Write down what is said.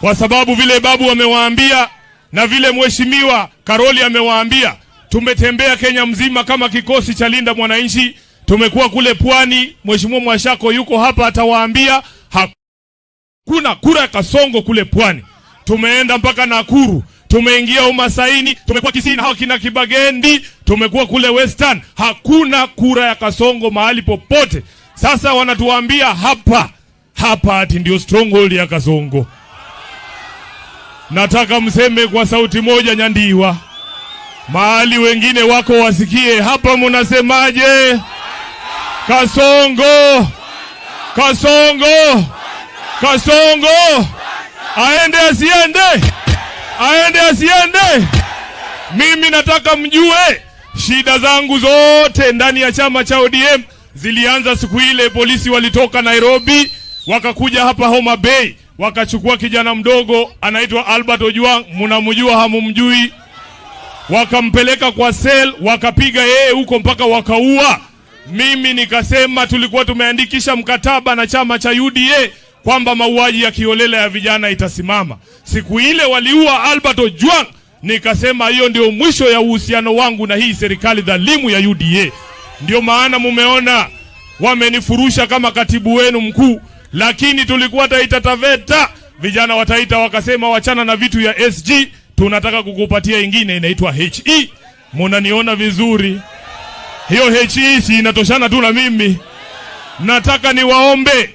Kwa sababu vile Babu amewaambia na vile Mheshimiwa Karoli amewaambia, tumetembea Kenya mzima kama kikosi cha Linda Mwananchi. Tumekuwa kule Pwani, Mheshimiwa Mwashako yuko hapa atawaambia hakuna kura ya Kasongo kule Pwani. Tumeenda mpaka Nakuru, tumeingia Umasaini, tumekuwa Kisii na hao kina Kibagendi, tumekuwa kule Western, hakuna kura ya Kasongo mahali popote. Sasa wanatuambia hapa hapa ati ndio stronghold ya Kasongo. Nataka mseme kwa sauti moja, Nyandiwa, mahali wengine wako wasikie. Hapa munasemaje? Kasongo, Kasongo, Kasongo, aende asiende? Aende asiende? Mimi nataka mjue shida zangu zote ndani ya chama cha ODM zilianza siku ile polisi walitoka Nairobi wakakuja hapa Homa Bay, wakachukua kijana mdogo anaitwa Albert Ojwang, mnamjua hamumjui? Wakampeleka kwa cell, wakapiga yeye huko mpaka wakaua. Mimi nikasema tulikuwa tumeandikisha mkataba na chama cha UDA kwamba mauaji ya kiholela ya vijana itasimama. Siku ile waliua Albert Ojwang, nikasema hiyo ndio mwisho ya uhusiano wangu na hii serikali dhalimu ya UDA. Ndio maana mumeona wamenifurusha kama katibu wenu mkuu, lakini tulikuwa Taita Taveta, vijana wa Taita wakasema wachana na vitu ya SG, tunataka kukupatia ingine inaitwa HE. Munaniona vizuri? Hiyo HE si inatoshana tu na mimi. Nataka niwaombe.